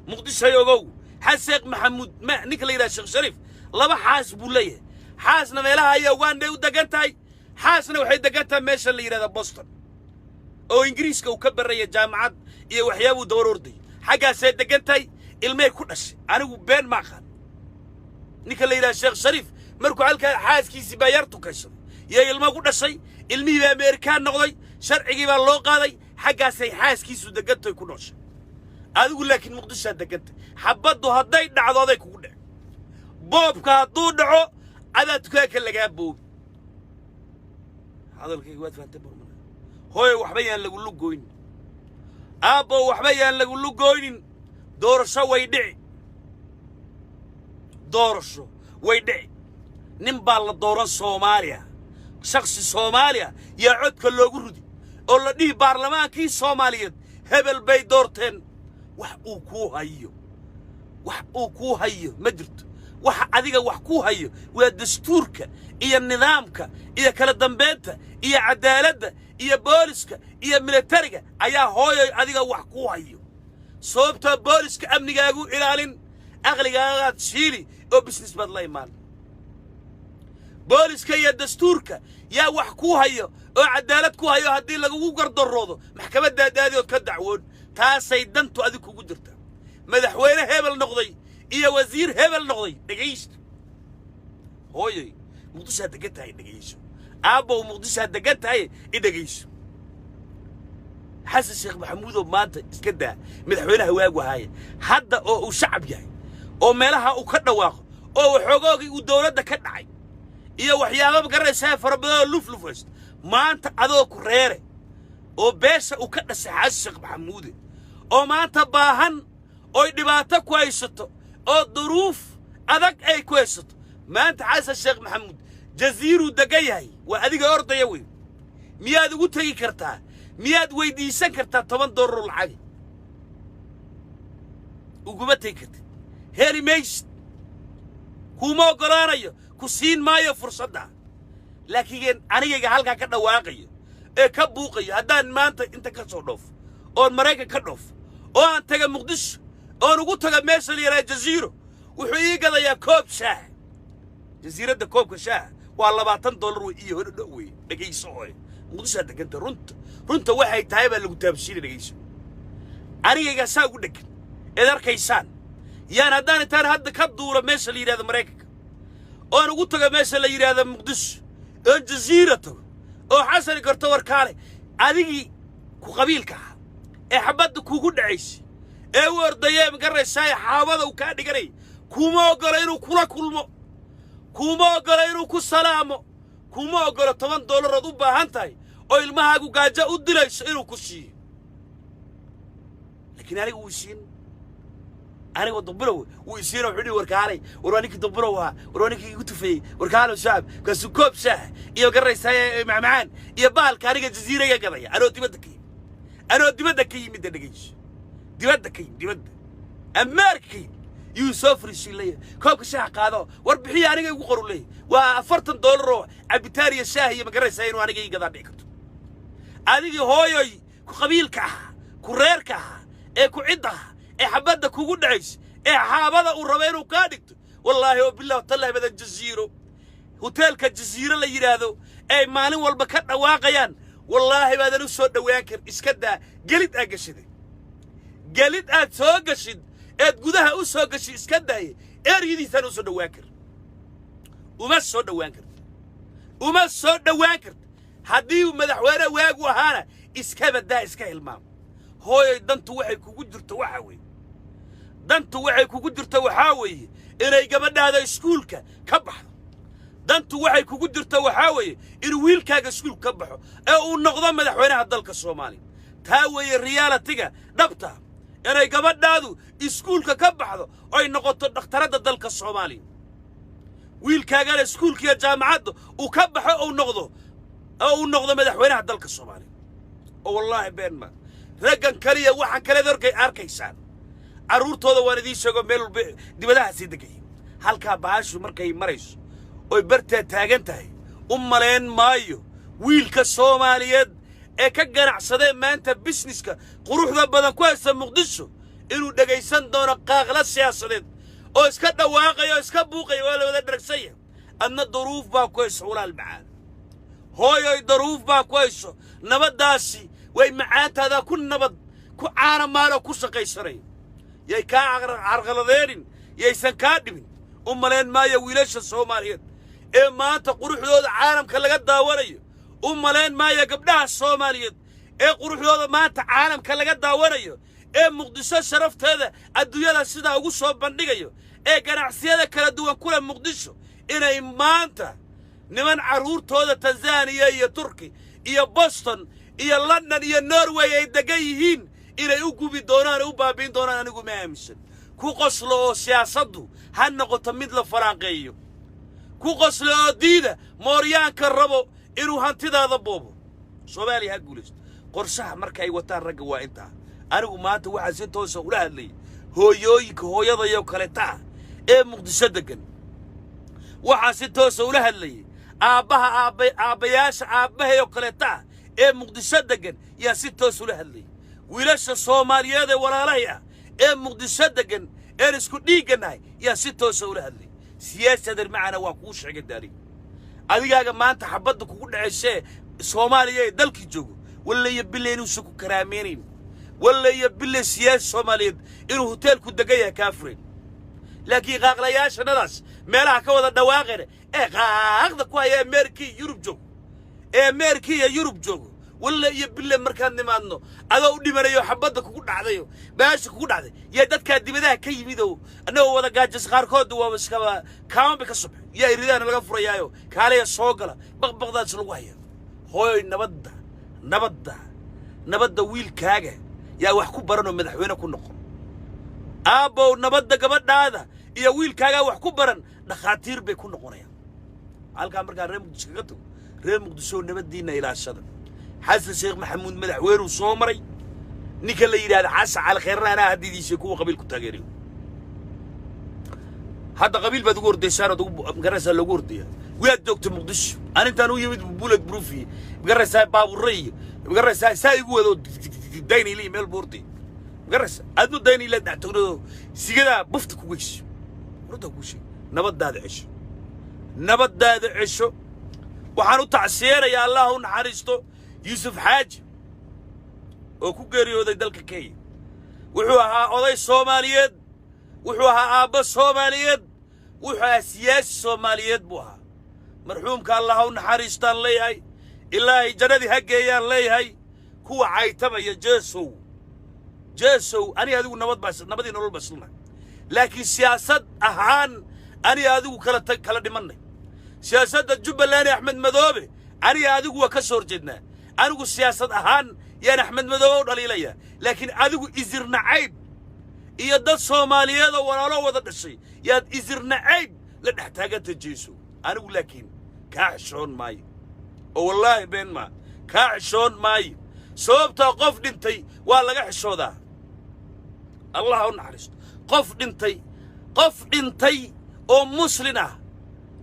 Muqdishoy ogow, Xasan Sheekh Maxamuud ma ninka la yidhahda Sheekh Shariif laba xaas buu leeyahay. Xaasna meelaha ayaa Uganda u degan tahay, xaasna waxay degan tahay meesha la yidhahda Boston oo Ingiriiska uu ka baraya jaamacad iyo waxyaabuu dawar ordayay. Xaggaasay degan tahay, ilmay ku dhashay. Anigu been ma aqaan. Ninka la yidhahda Sheekh Shariif markuu halkaa xaaskiisii baa yar tukaysaday iyo ilmo ku dhashay, ilmihii baa Ameerikaan noqday, sharcigii baa loo qaaday, xaggaasay xaaskiisu degantahay ku nooshay. Adigu laakiin Muqdishaa degantay. Xabaddu hadday dhacdo aday kugu dhec, boobka hadduu dhaco adaa dukaanka lagaa boobi. Hadalkayga waad fahantay barmana. Hooyo, waxba yaan lagu lugoynin. Aabbo, waxba yaan lagu lugoynin. Doorasho way dhici, doorasho way dhici. Nin baa la dooran Soomaaliya, shakhsi Soomaaliya yaa codka loogu rudi oo la dhihi baarlamaankii Soomaaliyeed hebel bay doorteen. Wax uu kuu hayo, wax uu kuu hayo ma jirto. Waxa adiga wax kuu hayo waa dastuurka iyo nidaamka iyo kala dambeynta iyo cadaaladda iyo booliska iyo militariga ayaa hooyoy adiga wax kuu hayo. Sababtoo booliska amnigaagu ilaalin, aqligaagaad shiili oo business baad la imaan. Booliska iyo dastuurka yaa wax kuu hayo oo cadaalad ku hayo. Haddii lagugu gardaroodo maxkamaddaa daadiood ka dacwoon. Taasay dantu adig kugu jirta. Madaxweyne hebel noqday iyo wasiir hebel noqday, dhegaysta. Hooyoy, Muqdishoad degan tahay, dhegayso. Aabbow, Muqdishoad degan tahay, i dhegayso. Xasan Sheekh Maxamuudow maanta iska daa madaxweynaha waagu ahaaya, hadda oo uu shacab yahay oo meelaha uu ka dhawaaqo oo waxoogoogii uu dowladda ka dhacay iyo waxyaababa garanaysaa fara badan oo lufluf haysto, maanta adoo ku reere oo beesha uu ka dhashay Xasan Sheekh Maxamuude oo maanta baahan oy dhibaato ku haysato oo duruuf adag ay ku haysato, maanta Xasan Sheekh Maxamuud Jasiiruu degan yahay, waa adiga ordaya wey. Miyaad ugu tegi kartaa? Miyaad weydiisan kartaa $10 oo lacagi? Uguma tegi kartid, heli maysid, kuma oggolaanayo, ku siin maayo fursadda. Laakiin anigayga halkaa ka dhawaaqayo ee ka buuqayo, haddaan maanta inta ka soo dhoofo oon Maraykan ka dhoofo oo aan taga Muqdisho oon ugu taga meesha la yidhaha Jasiiro, wuxuu ii gadayaa koob shaah. Jasiiradda koobka shaaha waa $20 wey iyo hodhodho wey. Dhegayso ooy, Muqdishoa deganta. Runta, runta waxay tahay baa lagu taabsiina. Dhegayso, anigaygaa saa ugu dhegan eed arkaysaan yaan haddaan intaan hadda ka duulo meesha la yidhahdo Maraykanka oon ugu tago meesha la yidhaahdo Muqdisho oon Jasiira tago oo Xasani karto, warkaale adigii ku qabiilka ahaa ee xabadda kuugu dhacaysay ee u ordayee magaraysaa xaabada uu kaa dhiganay, kuma oggolo inuu kula kulmo, kuma oggolo inuu ku salaamo, kuma oggolo $10 ood u baahan tahay oo ilmahaagu gaajo u dilayso inuu ku siiyo. Laakiin aniga wuu isiin. Aniga Duqbilow wuu isiina. Wuxuu dhihi, warkaalay, war waa ninkii Duqbilow ahaa, war waa ninkii igu tufeeyey, warkaalow shacab kaasuu koob shaah iyo garaysaa macmacaan iyo bahalka aniga Jasiiraga gadaya anoo dibadda ka yimid, anoo dibadda ka yimid. Dhegayso, dibadda ka yimid, dibadda Ameerika ka yimid yuu soo fariisiin leeyahay, koobka shaaha qaado, war bixiya aniga igu qoru leeyahay. Waa $40 oo cabitaan iyo shaah iyo magaraysaa inuu aniga ii gadaa dhici karto. Adigii hooyoy ku qabiilka ahaa, ku reerka ahaa, ee ku cidda ahaa, ee xabadda kugu dhacaysa, ee xaabada uu rabo inuu kaa dhigto, wallaahi oo bilah tallahi badan Jasiiro, hoteelka Jasiiro la yidhaahdo ay maalin walba ka dhawaaqayaan, wallaahi baadan u soo dhowaan kar. Iska daa gelid aad gashiday, gelid aad soo gashid eed gudaha u soo gashid iska daaye. Eryadiisaan u soo dhowaan karin, uma soo dhowaan karti, uma soo dhowaan karti. Haddii uu madaxweyne waagu ahaana iska badaa, iska hilmaamo. Hooyoy, dantu waxay kugu jirto waxaa weeye, dantu waxay kugu jirto waxaa weeye inay gabadhaada iskuulka ka baxdo. Dantu waxay kugu jirto waxaa weeye inuu wiilkaaga iskuulka ka baxo ee uu noqdo madaxweynaha dalka Soomaaliya. Taa weeye reality-ga dhabta, inay gabadhaadu iskuulka ka baxdo oy noqoto dhakhtaradda dalka Soomaaliya, wiilkaagana iskuulka iyo jaamacadda uu ka baxo, uu noqdo madaxweynaha dalka Soomaaliya. Oo wallaahi been ma raggan kaliya. Waxaan kaleed arkay arkaysaan carruurtooda, waan idiin sheego, meel walba dibadaha sii degaya. Halkaa bahashu markay marayso oy bartaa taagan tahay, u malayn maayo wiilka Soomaaliyeed ee ka ganacsadee maanta business-ka quruxda badan ku haysta Muqdisho inuu dhegaysan doono qaaqla siyaasadeed oo iska dhawaaqaya oo iska buuqaya. Waa la wada dharagsanya. Adna duruuf baa ku hayso, walaal macaan. Hooyoy, daruuf baa ku hayso. Nabaddaasi way macaantaadaa ku nabad ku caana maaloo ku shaqaysanaya. Yay kaa carqaladeenin, yaysan kaa dhibin. U malayn maayo wiilasha Soomaaliyeed ee maanta quruxdooda caalamka laga daawanayo, u malayn maayo gabdhaha Soomaaliyeed ee quruxdooda maanta caalamka laga daawanayo, ee Muqdisho sharafteeda adduunyada sidaa ugu soo bandhigayo, ee ganacsiyada kala duwan kule Muqdisho, inay maanta niman carruurtooda Tanzaniya iyo Turki iyo Boston iyo London iyo Norway ay degan yihiin inay u gubi doonaan oo u baabi'in doonaan, anigu ma aaminsan. Ku qoslo oo siyaasaddu ha noqoto mid la faraanqeeyo. Ku qoslo oo diida mooryaanka rabo inuu hantidaada boobo. Soomaaliya ha guulaysto. Qorshaha marka ay wataan ragga waa intaa. Anigu maanta waxaa si toosa ula hadlayay hooyooyinka hooyadayo kaleta ah ee Muqdisho deggan. Waxaa si toosa ula hadlayay aabbaha aabba aabbayaasha aabbahay oo kaleeta ah ee Muqdisho deggan. Yaa si toos ula hadlayay wiilasha Soomaaliyeed ee walaalahay ah ee Muqdisho deggan een isku dhiigganahay. Yaa si toosa ula hadlayay siyaasadan macana. Waa kuu sheegay daariga adigaaga maanta xabadda kugu dhacaysee Soomaaliya ee dalkii joogo. Walla iyo bille inuusan ku karaameynayn, walla iyo bille siyaasi Soomaaliyeed inuu hoteelku degan yahay kaa furayn. Laakiin qaaqlayaashanadaas meelaha ka wada dhawaaqeen ee qaaqda ku haya Ameerika iyo Yurub joogo, ee Ameerika iyo Yurub joogo, walla iyo bille markaan nimaadno adoo u dhimanayo, xabadda kugu dhacdayo, baasha kugu dhacday, yaa dadkaa dibadaha ka yimid oo annagoo wada gaajas, qaarkood waaba iskaba kaaman bay ka sobxay, yaa iridaana laga furayaayo, kaalaya soo gala, baqbaqdaas lagu haya. Hooyoy, nabadda, nabadda, nabadda wiilkaaga yaa wax ku baranoo madaxweyne ku noqon. Aabbow, nabadda gabadhaada iyo wiilkaagaa wax ku baran, dhakhaatiir bay ku noqonayaan. Halkaa markaa reer Muqdisho kaga tago, reer Muqdisho, nabaddiinna ilaashada. Xasan Sheekh Maxamuud madaxweynuu soo maray. Ninka la yidhahda Xasan Cali Kheyrna anaa haddiidiisay kuwa qabiil ku taageerayo. Hadda qabiil baad ugu hordaysaan ood ugu magaraysaa loogu hordaya. Waad joogta Muqdisho, anintaan u yimid bullet proof iyo magaraysaa baaburre iyo magaraysaa saa igu wado Daynile meel buu ordaya magaraysaa adnu Daynile dhex tagnado sigadaa bufta ku geyso. Runta kuu sheeg, nabadaada cesho, nabadaada cesho. Waxaan u tacsiyeenayaa, Allah u naxariisto, Yuusuf Xaaji oo ku geeriyooday dalka Kenya. Wuxuu ahaa oday Soomaaliyeed, wuxuu ahaa aabbo Soomaaliyeed, wuxuu ahaa siyaasi Soomaaliyeed buu ahaa marxuumka. Allah u naxariistaan leeyahay, Ilaahay jannadii ha geeyaan leeyahay. Kuwa caytamaya, Jeesow, Jeesow, aniga adigu nabad baa, nabadii nolol baa islanahay, laakiin siyaasad ahaan aniga adigu kala tag kala dhimannay. Siyaasadda Jubbaland ee Axmed Madoobe aniga adigu waa ka soo horjeednaa. Anigu siyaasad ahaan yaan Axmed Madoobe u dhaliilaya, laakiin adigu isir nacayb iyo dad Soomaaliyeed oo walaalo wada dhashay yaad isir nacayb la dhex taaganta, Jeesow. Anigu laakiin kaa xishoon maayo, oo wallaahi been maa, kaa xishoon maayo, sababtaa qof dhintay waa laga xishoodaa. Allah u naxariisto. Qof dhintay, qof dhintay oo muslin ah,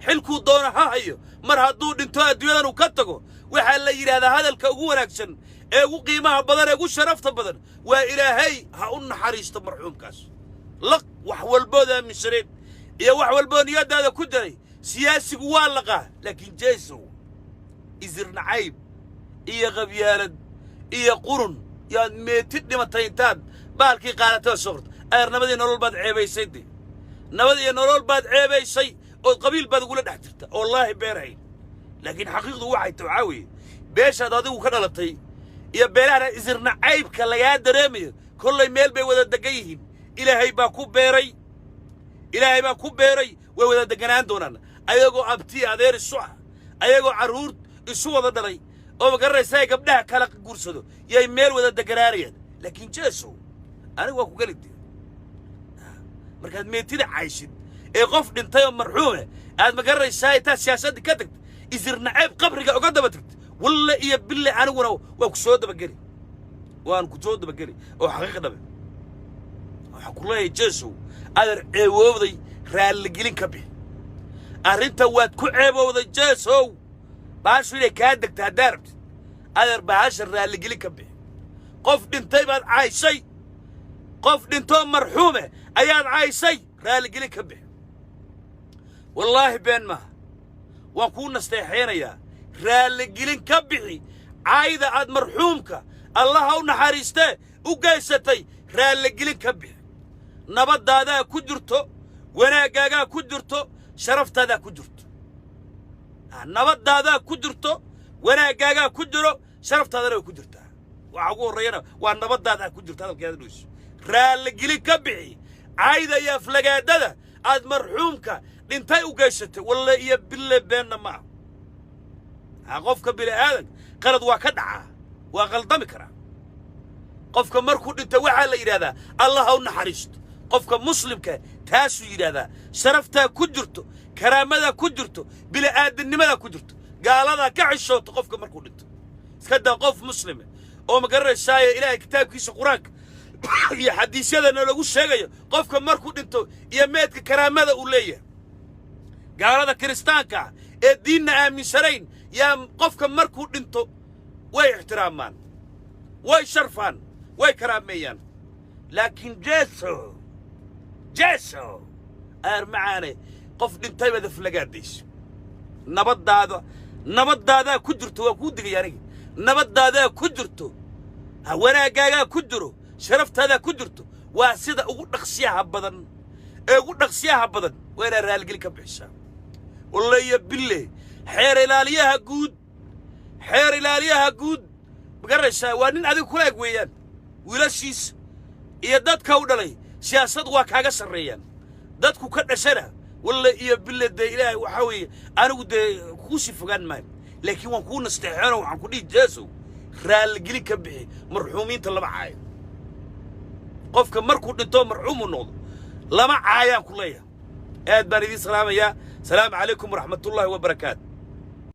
xilkuu doono ha hayo, mar hadduu dhinto adduunyadan uu ka tago, waxaa la yidhaahdaa hadalka ugu wanaagsan ee ugu qiimaha badan ee ugu sharafta badan waa "Ilaahay ha u naxariisto marxuumkaas." Laq wax walbood aaminsaneed iyo wax walboo niyaddaada ku daray, siyaasigu waa laqaa. Laakiin Jeesow, isir nacayb iyo qabyaalad iyo qurun yaad meetid dhimatay intaad baalkii qaadatay oo soo qorto. Adeernabadii nolol baad ceebaysay. De Nabad iyo Nolol baad ceebaysay ood qabiil baad ugula dhex jirta, wallaahi beenahayn. Laakiin xaqiiqdu waxay tahay waxaa weeye, beeshaad adigu ka dhalatay iyo beelahana isirna caybka lagaa dareemayo kollay meel bay wada degan yihiin. Ilaahay baa ku beeray, Ilaahay baa ku beeray, way wada deganaan doonaan ayagoo abti adeer isu ah, ayagoo carruur isu wada dhalay oo ma garanaysaa gabdhaha kala guursado yay meel wada deganaanayaan. Laakiin Jeesow, anigu waa ku geli dee markaad meetida cayshid ee qof dhintay oo marxuume aad ma garanaysaa intaad siyaasadda ka tagta isir naceeb qabriga uga daba tagta, walle iyo bille aniguna waa ku soo dabageli, waan ku soo dabageli oo xaqiiq dhabe. Waxaan ku leeyahay Jeesow, adeer ceeboobday, raalligelin ka bixi arrinta. Waad ku ceebowday Jeesow. Baashu inay kaa degta haddaa rabtid, adeer, bahasha raalligelin ka bixi. Qof dhintay baad cayshay, qof dhintoo marxuume ayaad caysay, raalligelin ka bixi. Wallaahi been maaha, waan kuu nasteexaynayaa. Raalligelin ka bixi caayda aad marxuumka, Allaha u naxariistee, u geysatay. Raalligelin ka bixi. Nabadaadaa ku jirto, wanaaggaagaa ku jirto, sharaftaadaa ku jirto. Nabadaadaa ku jirto, wanaaggaagaa ku jiro, sharaftaadana way ku jirtaa. Waxa ugu horreeyana waa nabadaadaa ku jirto. Hadalkeeda dhuyso, raalligelin ka bixi caayda iyo aflagaadada aad marxuumka dhintay u geysatay. Walle iyo bille beenna ma aha. Qofka bini aadanka qalad waa ka dhacaa, waa qaldami karaa. Qofka markuu dhinta waxaa la yidhahdaa Allah ha u naxariisto. Qofka muslimka taasuu yidhahdaa. Sharaftaa ku jirto, karaamadaa ku jirto, bini'aadamnimadaa ku jirto. Gaaladaa ka xishooto qofka markuu dhinto, iska daa qof muslime oo ma garanaysaaye. Ilaahay kitaabkiisa Qur-aanka iyo xadiisyadana lagu sheegayo qofka markuu dhinto iyo meedka karaamada uu leeyahay. Gaalada kiristaanka ah ee diinna aaminsanayn yaa qofka markuu dhinto way ixtiraamaan, way sharfaan, way karaameeyaan. Laakiin Jeeso, Jeeso aar macaane, qof dhintay baad aflagaadayso. Nabaddaada, nabadaadaa ku jirto. Waa kuu digaya aniga. Nabadaadaa ku jirto, ha wanaaggaagaa ku jiro, sharaftaadaa ku jirto. Waa sida ugu dhaqsiyaha badan ee ugu dhaqsiyaha badan waa inaad raalgelin ka bixisaa. Wallayo bille, xeer ilaaliyaha guud, xeer ilaaliyaha guud ma garanaysaa, waa nin adiga kula eg weeyaan. Wiilashiisa iyo dadka u dhalay siyaasad waa kaaga sarreeyaan, dadku ka dhashana. Walle iyo bille dee Ilaahay waxaa weeye, anigu dee kuu sii fogaan maayo, laakiin waan kuu nasteexeeno. Waxaan ku dhihi Jeesow, raalligelin ka bixi. Marxuumiinta lama caayo. Qofka markuu dhinto marxuumuu noqdo lama caayaan ku leeyahay. Aad baan idiin salaamayaa. Salaamu calaykum waraxmatullaahi wabarakaatu.